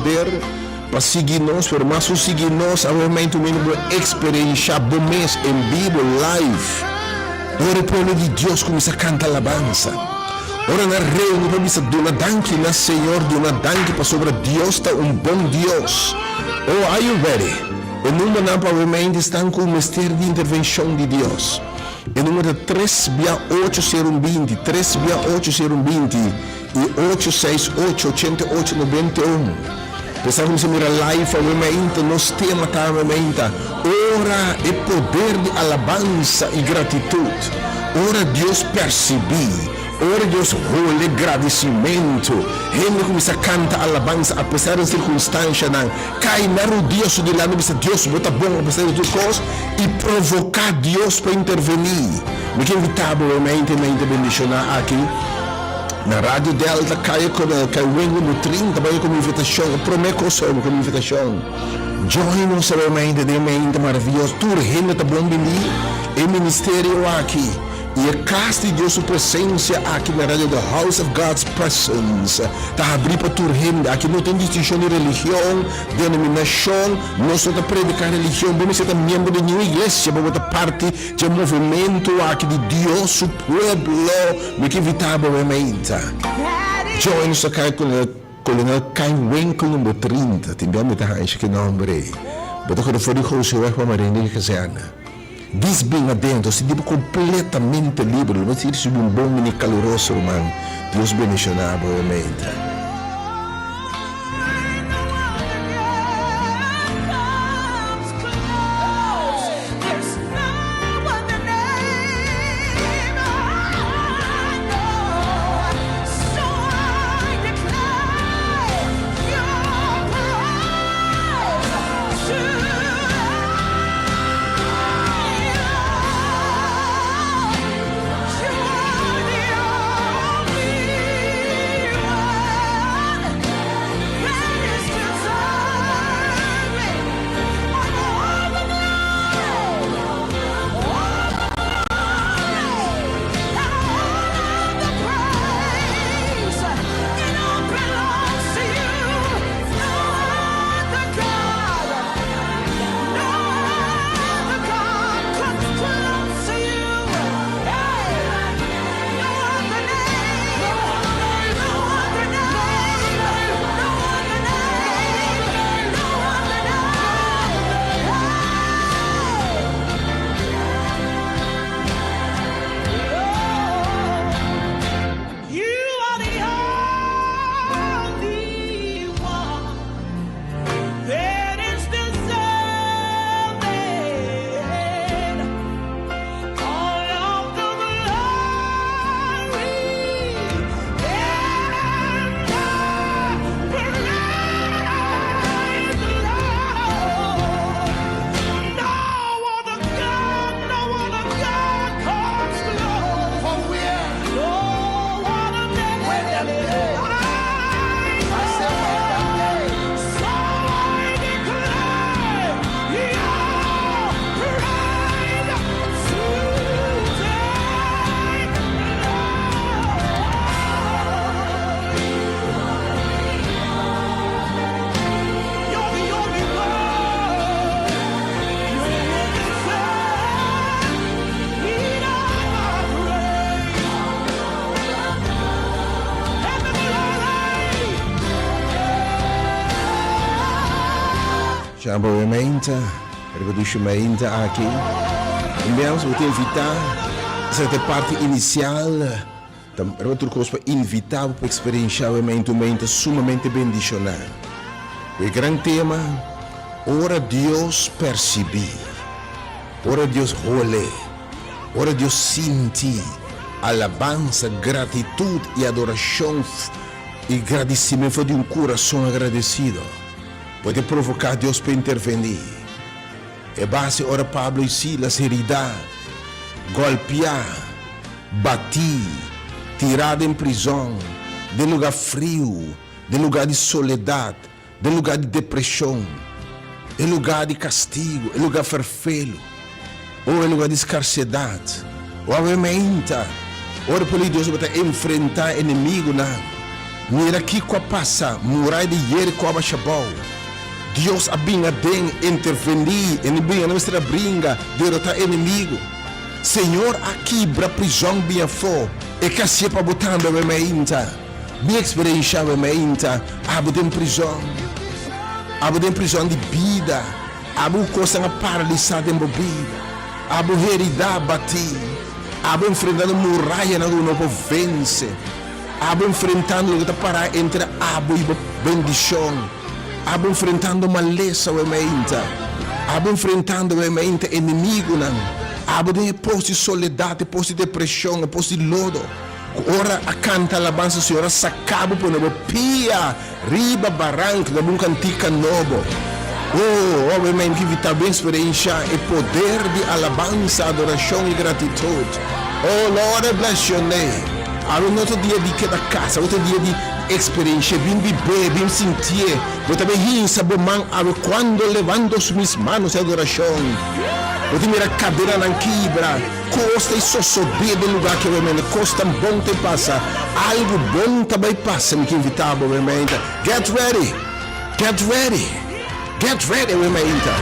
poder pa sigui nos, pero mas ku sigui nos, awe mainta un hende por eksperenshá bo mes en bibo, live. Ora e pueblo di Dios kuminsá kanta alabansa, ora nan reuni pa bisa duna danki na Señor, duna danki pasobra Dios ta un bon Dios. Oh, are you ready? E numbernan pa awe mainta esnan ku mester di intervenshon di Dios. E number ta tres bia ocho sero un binti, tres bia ocho sero un binti i ocho seis ocho ochenta i ocho nobenta i un. Pensá ku nos a mira live awe mainta, nos tema ta awe mainta, Ora e poder di alabansa i gratitut, ora Dios persibí, ora Dios hole gradisimentu, hende kuminsá kanta alabansa apesar di sirkunstanshanan, Kai na rudia su dilanti bisa Dios bo ta bon apesar di tur kos i provoká Dios pa intervení. Mi ke invitá bo e mente mente bendishoná aki na Radio Delta Kaya Coronel Kai Wengo no 30 bai komo invitashon e promé kos hopi komo invitashon join nos awe mente den mente maravioso tur hende ta bon bini e ministerio aki. I e kas di Dios su presensia aki na radio The House of God's Presence ta habrí pa tur hende. Aki no tin distinshon di religion, denominashon, nos no ta prediká religion. Bo mester ta miembro di niun iglesia pa bo ta parti dje movementu aki di Dios su pueblo. Mi ke invitá bo e mainta. Join nos ta Kolonel Kain Winkel number 30. Tin bia mi ta haña esaki nomber ei. Bo ta kore for di Gosieweg pa Marina di Kazerne. Dis bin adentro, sinti bo completamente liber. Lo bo ricibi un bon bini caluroso, ruman. Dios bendiciona bo e mainta. Shamba we mainta, riba dushi mainta aki. Un biaha bo ta invitá, esaki ta e parti inisial, ta riba tur kos pa invitá bo pa eksperenshá we mainta un mainta sumamente bendishoná. Ku e gran tema, Ora Dios persibí, ora Dios hole. Ora Dios sinti alabansa, gratitut i adorashon i gradisimentu for di un kurason agradesido, bo ta provoká Dios pa intervení. E base ora Pablo i Silas heridá, gòlpiá, batí, tirá den prizòn, den lugá friu, den lugá di soledat, Den lugá di depreshon, e lugá di kastigu, e lugá ferfelu, o e lugá di skarsedat, o awe meinta, ora pueblo di Dios tabata enfrentá enemigunan. Mira kiko a pasa, murai di Jeriko a basha bou. Dios a bin aden, intervení, e no bin, e no mester a bringa, derotá enemigu. Señor a kibra prizòn bin afó, e ke hasié pa bo tambe awe meinta. Bin eksperenshá awe meinta, abo den prizòn, abo den prizòn di bida, abo ku kosnan a paralisá den bo bida, abo heridá, batí, abo enfrentando murayanan ku bo no por vense. Abo enfrentando loke ta pará entre abo i bo bendishon. Abo enfrentando malesa awe meinta. Abo enfrentando awe meinta enemigunan. Abo den e pos di soledat, e pos di depreshon, e pos di lodo. Ku ora a kanta alabansa Señor a saka bo pone bo pia riba barank na bo un kantika nobo. Oh, awe meinta ki invitá bo eksperensha e poder di alabansa, adorashon i gratitut. Oh Lord, I bless your name. Awe no ta dia di keda kas, awe ta dia di eksperensha, bin bib'é, bin sintié. Bo ta bin hinsa bo man awe kuando levanto mis manos en adorashon. Bo ta mira kadenanan kibra, kos ta sosodé den lugá aki awe mende, kos tan bon ta pasa, algu bon ta bai pasa. Mi ke invitá bo awe mende, get ready, get ready, get ready awe meinta.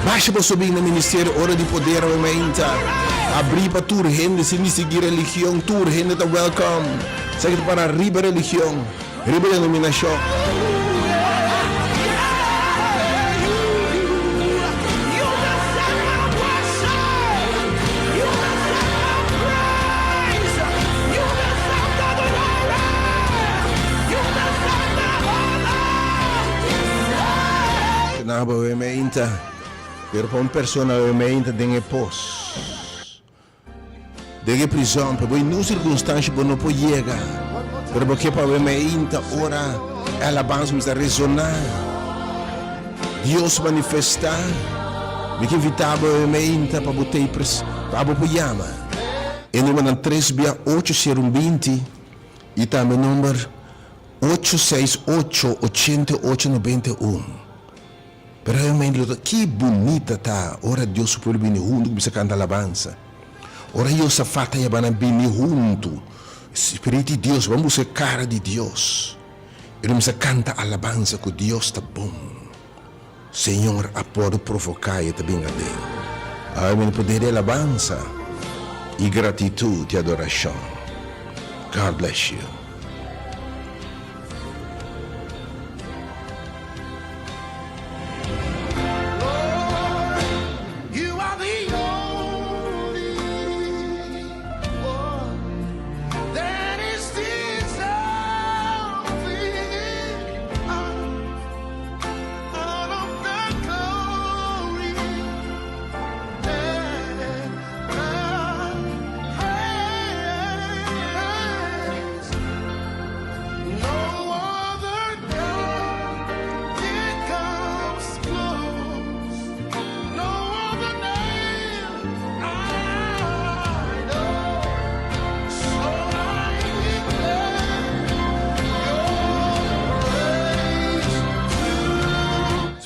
Basha boso bin na ministerio Ora di Poder awe meinta. Abrí pa tur hende sin distinguí religion, tur hende ta welcome. Esaki ta para riba religion, riba denominashon. Na bo e meinta, pero pa un persona e meinta den e pos, den e prison, pa bo in un circunstancia bo no por yega, pero bo ke pa bo e meinta ora e alabanza cuminsa resona, Dios manifesta, mi ke invita bo e meinta pa bo tei pres, pa abo por yama e numbernan tres bia ocho sero un binti y tambe number. Ocho seis ocho ochenta i ocho nobenta i un Pero realmente lo ta ki bunita ta ora Dios su pueblo bini huntu kuminsá kanta alabansa. Ora Josafat ta yaba nan bini huntu, Spiritu di Dios, ban buska e kara di Dios. I lo kuminsá kanta alabansa ku Dios ta bon. Señor a por provoká i e ta bin aden. Awe mi na poder di alabansa i gratitut i adorashon. God bless you.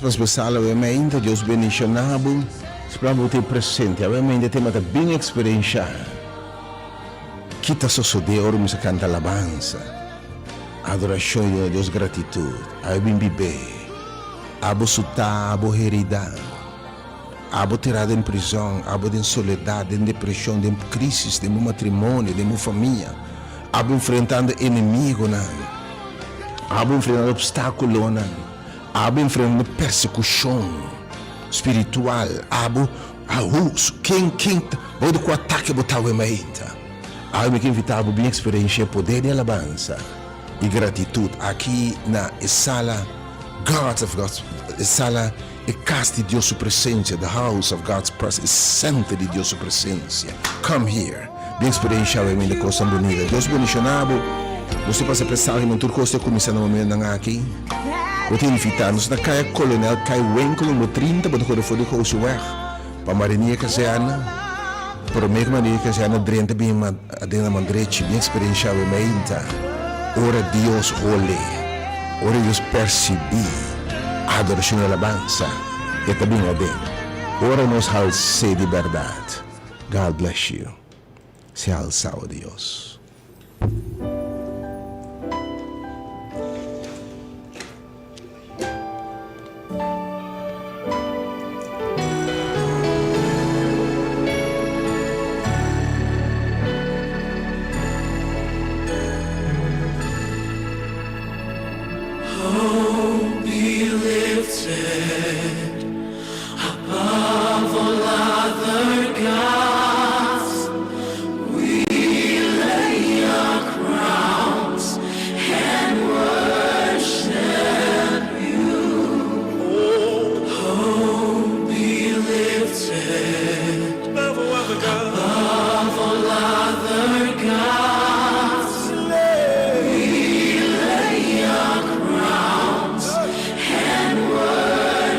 Nos besal awe mainta, Dios bendiciona bo. Spera bo ta presente. Awe mainta tema ta bin experiencia. Ki ta sosode ora mi sa canta alabansa, adoracion y duna Dios gratitud. Awe bin bibe. Abo suta, abo herida. Abo tirá den prizòn, abo den soledat, den depreshon, den krísis den bo matrimonio, den bo famia. Abo enfrentando enemigonan, abo enfrentando opstákulonan, abo enfrentando persekushon spiritual, abo ahu ken ken bou di ku atake bo ta awe mainta. Awe mi ke invitá bo bin eksperenshia e poder di alabansa i gratitut aki na e sala God's of God's e sala E kas di Dios su presensia, the house of God's presence, e center di Dios su presensia. Come here. Bin experiencia awe mi de kosnan bunita. Dios bendiciona bo. Nos ta pasa presahe men tur kos ta kuminsa na momentonan aki. Bo ta invita. Nos ta na Kaya Kolonel Kai Winkel numero 30, bo ta kore for di Gosiweg pa Marinier Kazerne. Prome ku Marinier Kazerne drenta bin aden na man drechi. Bin experiencia awe meinta. Ora Dios hole. Ora Dios percibí adoracion y alabansa, E ta bin aden. Ora nos hals'é di berdad. God bless you. Sea alsao Dios. Lifted above all other gods. We lay our crowns and worship you. Oh, be lifted Above all other gods. Above all other gods. We lay our crowns and worship.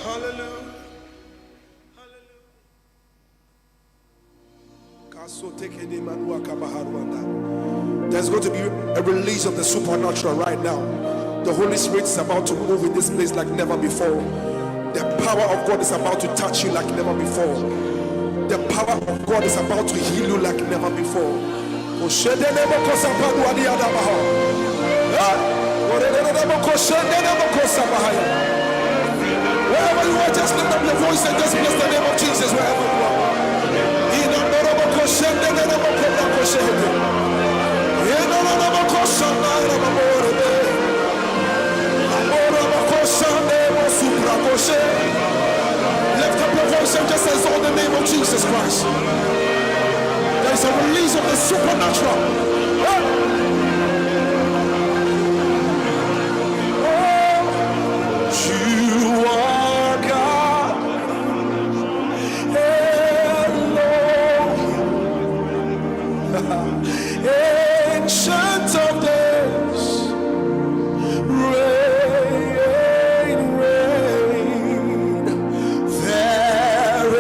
Hallelujah. There's going to be a release of the supernatural right now. The Holy Spirit is about to move in this place like never before. The power of God is about to touch you like never before. The power of God is about to heal you like never before. Wherever you are, just lift up your voice and just bless the name of Jesus wherever you are. Lift up your voice and just exalt the name of Jesus Christ. There is a release of the supernatural. Oh, you are God. Elohim, Ancient of Days, reign, reign. There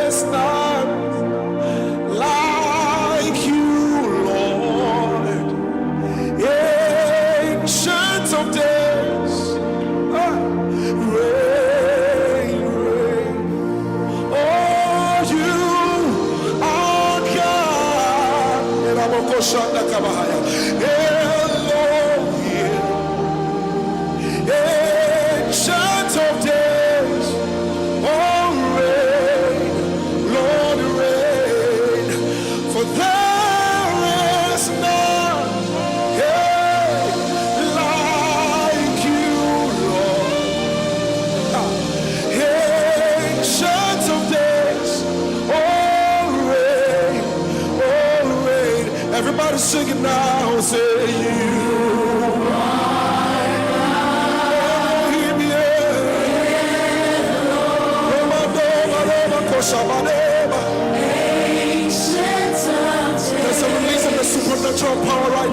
is none like you, Lord. Ancient of Days, reign, reign. Oh, you are God. Elohim, Ancient of Days, oh, reign, Lord, reign. For there is none, yeah, like you, Lord. Ancient of Days, oh, reign, oh, reign. Everybody sing it now, say you. Elohim, yeah. Roma, Roma, Koshabaneba. Ancient of There's a release of the supernatural power right